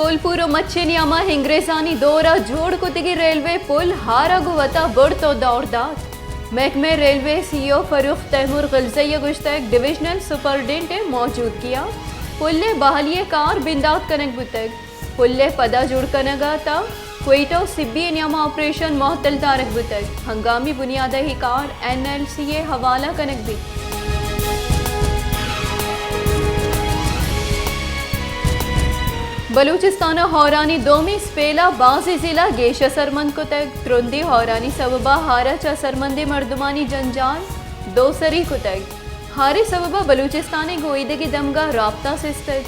پھولپور ءُ مچ ءِ نیام ءَ انگریزانی دور ءَ جوڑ کتگیں ریلوے پل ہار ءَ گوں وت ءَ برت ءُ دور دات۔ محکمہ ریلوے سی ای او فروخ تیمور غلزئی ءَ گوشتگ، ڈویژنل سپرنٹنڈنٹ ءِ موجودگی ءَ پل ءِ بحالی ءِ کار بندات کنگ بوتگ۔ پل ءِ پدا جوڑ کنگ ءَ تاں کوئٹہ ءُ سبی ءِ نیام ءَ آپریشن معطل دارگ بوتگ۔ ہنگامی بنیاد ءَ اے کار این ایل سی ءِ حوالہ کنگ بیت۔ بلوچستان ءَ ہارانی دومی سپیل ءَ بازیں ضلع گیش اثرمند کتگ۔ ترندیں ہارانی سبب ءَ ہار ءَ چہ اثرمندیں مردمانی جنجال دوسری کتگ۔ ہار ءِ سبب ءَ بلوچستان ءِ گوں ایدگہ دمگاں رابطہ سستگ۔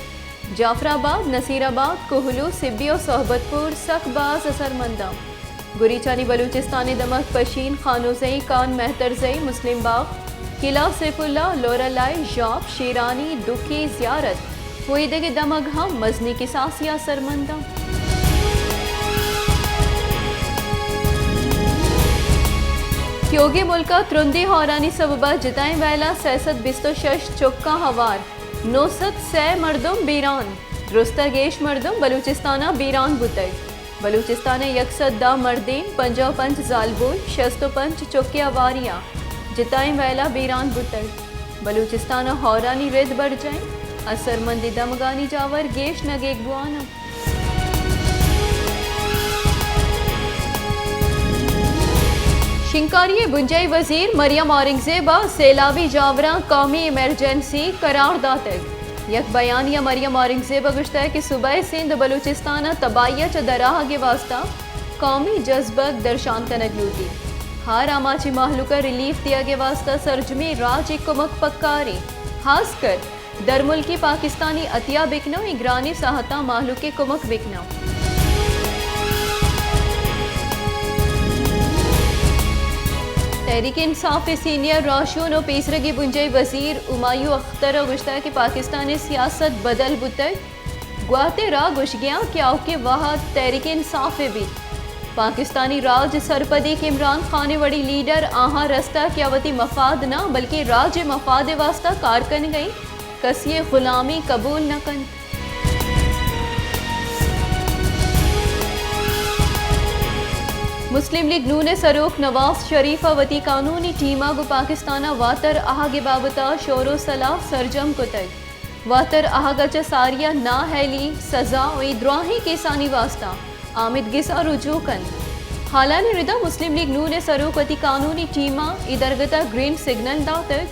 جعفر آباد، نصیر آباد، کوہلو، سبی ءُ صحبت پور سک باز اثرمند اَنت۔ گریچانی بلوچستان ءِ دمگ پشین، خانوزئی، کان مہترزئی، مسلم باغ، قلعہ سیف اللہ، لورلائی، ژاپ، شیرانی، دکی، زیارت ءُ ایدگہ دمگ ہم مزنیں کساسے ءَ اثرمند اَنت۔ تیوگیں ملک ءَ ترندیں ہارانی سبب ءَ جتائیں ویل ءَ سئے سد بیست ءُ شش چکاں ہوار، نو سد سئے مردم بیران، درستاں گیش مردم بلوچستان ءَ بیران بوتگ۔ بلوچستان ءَ یک سد دہ مردین، پنجاہ ءُ پنچ زالبول، شست ءُ پنچ چکے ہواری ءَ جتائیں ویل ءَ بیران بوتگ۔ بلوچستان ءَ ہارانی رد برجاہ اِنت، اثرمندیں دمگانی جاور گیش نگیگ بوان اَنت۔ شنگکاری ءِ بنجاہی وزیر مریم اورنگزیب ءَ سیلابی جاوراں قومی ایمرجنسی قرار داتگ۔ یک بیانیہ ءَ مریم اورنگزیب ءَ گوشتگ کہ صوبہ سندھ ءُ بلوچستان ءَ تباہی ءَ چہ درآہگ ءِ واستہ قومی جزبگ درشان کنگ لوٹیت۔ ہار آماچیں مہلوک ءَ ریلیف دیگ ءِ واستہ سرجمیں راج ءِ کمک پکار اِنت، ہاسکر درملکی پاکستانی عطیہ بکناں ءُ اے گرانیں ساہتاں مہلوک ءَ کمک بکناں۔ تحریک انصاف ءِ سینئر راہشون ءُ پیسرگی بنجاہی وزیر ہمایوں اختر ءَ گوشتگ کہ پاکستان ءِ سیاست بدل بوتگ، گوات ءِ راہ گوشگیاں کہ آؤکیں وہد تحریک انصاف ءِ بیت۔ پاکستانی راج ءِ سرپدی کہ عمران خان ءِ وڑیں لیڈر آہاں رستہ کہ آ وتی مفاد نہ بلکیں راج ءِ مفاد ءِ واستہ کار کنگ ءَ اِنت، کسی ءِ غلامی قبول نہ کنت۔ مسلم لیگ نون ءِ سروک نواز شریف ءَ وتی قانونی ٹیم ءَ گوں پاکستان ءَ واتر آہگ ءِ بابت ءَ شور ءُ سلاہ سرجم کتگ۔ واتر آہگ ءَ چہ ساری ءَ نااہلی، سزا ءُ اے دراہیں کیسانی واستہ آمید گس ءَ رجوع کنت۔ ہالانی ردا مسلم لیگ نون ءِ سروک وتی قانونی ٹیم ءَ اے درگت ءَ گرین سگنل داتگ۔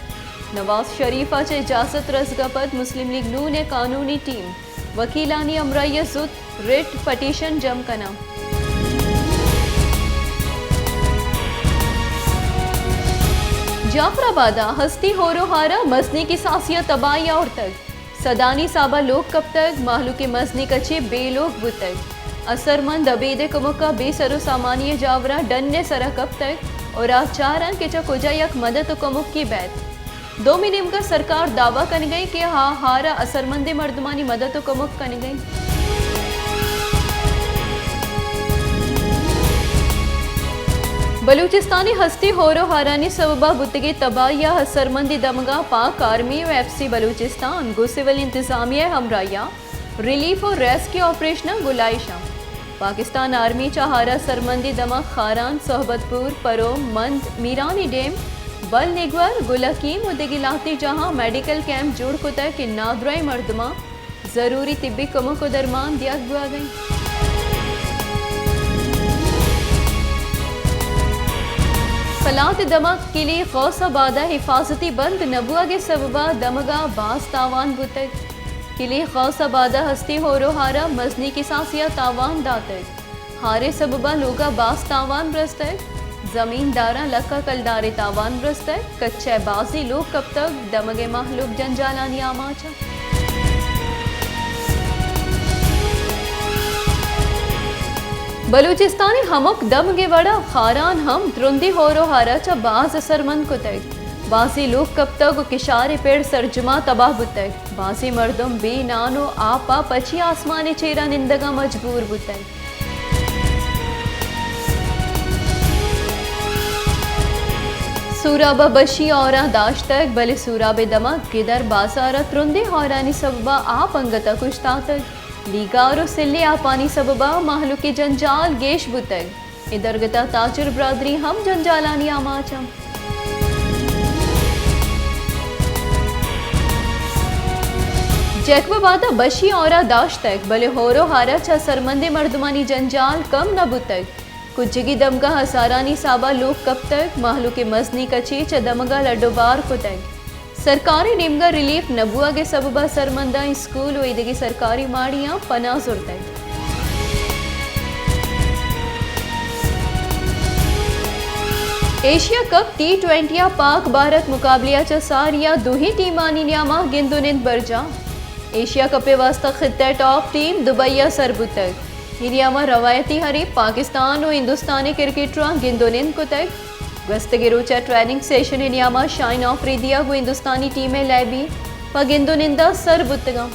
نواز شریف ءَ چہ اجازت رسگ ءَ پد مسلم لیگ نون ءِ قانونی ٹیم وکیلانی ہمراہی ءَ زوت ریٹ پٹیشن جم کناں۔ جعفر آباد ءَ ہستی ہور ءُ ہار ءَ مزنیں کساسے ءَ تباہی آورتگ۔ سدانی حساب ءَ لوگ کپتگ، مہلوک ءِ مزنیں کچے بے لوگ بوتگ۔ اثرمند ابید ءِ کمک ءَ بے سر ءُ سامانی ءِ جاوراں ڈن ءِ سر ءَ کپتگ ءُ راہ چار اَنت کہ چہ کجا یک مدد ءُ کمکے بیت۔ دومی نیمگ ءَ سرکار دعویٰ کنگ ءَ اِنت کہ آ ہار ءَ اثرمندیں مردمانی مدد ءُ کمک کنگ ءَ اِنت۔ بلوچستان ءِ ہستی ہور ءُ ہارانی سبب ءَ بوتگیں تباہی ءَ اثرمندیں دمگاں پاک آرمی ءُ ایف سی بلوچستان گوں سول انتظامیہ ءِ ہمراہی ءَ ریلیف ءُ ریسکیو آپریشناں گلائیش اَنت۔ پاکستان آرمی چہ ہار ءَ اثرمندیں دمگ خاران، صحبت پور، پروم، مند، میرانی ڈیم، بل نگور، گل حکیم ءُ دگہ لہتیں جاہاں میڈیکل کیمپ جوڑ کتگ کہ نادراہیں مردماں ضروری طبی کمک ءُ درمان دیگ بوہگ ءَ اِنت۔ کلات ءِ دمگ کلی غوث آباد ءَ حفاظتی بند نہ بوہگ ءِ سبب ءَ دمگ ءَ باز تاوان بوتگ۔ کلی غوث آباد ءَ ہستی ہور ءُ ہار ءَ مزنیں کساسے ءَ تاوان داتگ۔ ہار ءِ سبب ءَ لوگ ءَ باز تاوان رستگ۔ زمینداراں لکھ ءَ کلدار ءِ تاوان رستگ۔ کچ ءِ بازیں لوگ کپتگ۔ دمگ ءِ مہلوک جنجالانی آماچ اَنت۔ بلوچستان ءِ ہمک دمگ ءِ وڑ ءَ خاران ہم ترندیں ہور ءُ ہار ءَ چہ باز اثرمند کتگ۔ بازیں لوگ کپتگ ءُ کشار ءِ پڑ سرجم ءَ تباہ بوتگ۔ بازیں مردم بے نان ءُ آپ ءَ پچیں آسمان ءِ چیر ءَ نندگ ءَ مجبور بوتگ۔ سوراب ءَ بشی ہوراں داشتگ، بلے سوراب ءِ دمگ گدر بازار ءَ ترندیں ہورانی سبب ءَ آپ انگت ءَ کشتاتگ۔ لیگار و سلے آپانی سببا مہلوک ء جنجال گیش بوتگ۔ اے درگتا تاجر برادری ہم جنجالانی آماچ انت۔ جیکب آبادا بشی ہورا داشتگ، بلے ہور و ہارا چہ سرمندیں مردمانی جنجال کم نہ بوتگ۔ کجگی دمگا ہزارانی حسابا لوگ کپتگ، مہلوک مزنی کچے چہ دمگا لڈ و بار کتگ۔ سرکار ء نیمگا ریلیف نہ بوگ ء سبب ء سرمنداں اسکول و ایدگہ سرکاری ماڑیاں پناہ زرتگ۔ ایشیا کپ ٹی ٹوئنٹی ء پاک بھارت مقابلہ ء چہ ساری ء دوہیں ٹیمانی نیاما گند و نند برجاہ۔ ایشیا کپ ء واستہ خطہ ء ٹاپ ٹیم دبئی ء سر بوتگ۔ اے نیاما روایتی حریف پاکستان و ہندوستانی کرکٹراں گند و نند کتگ۔ گوستگیں روچ ء ٹریننگ سیشن ء نیاما شاہین آفریدی ء گوں ہندوستانی ٹیم ء لیبی پہ گند و نند ء سر بوتگاں۔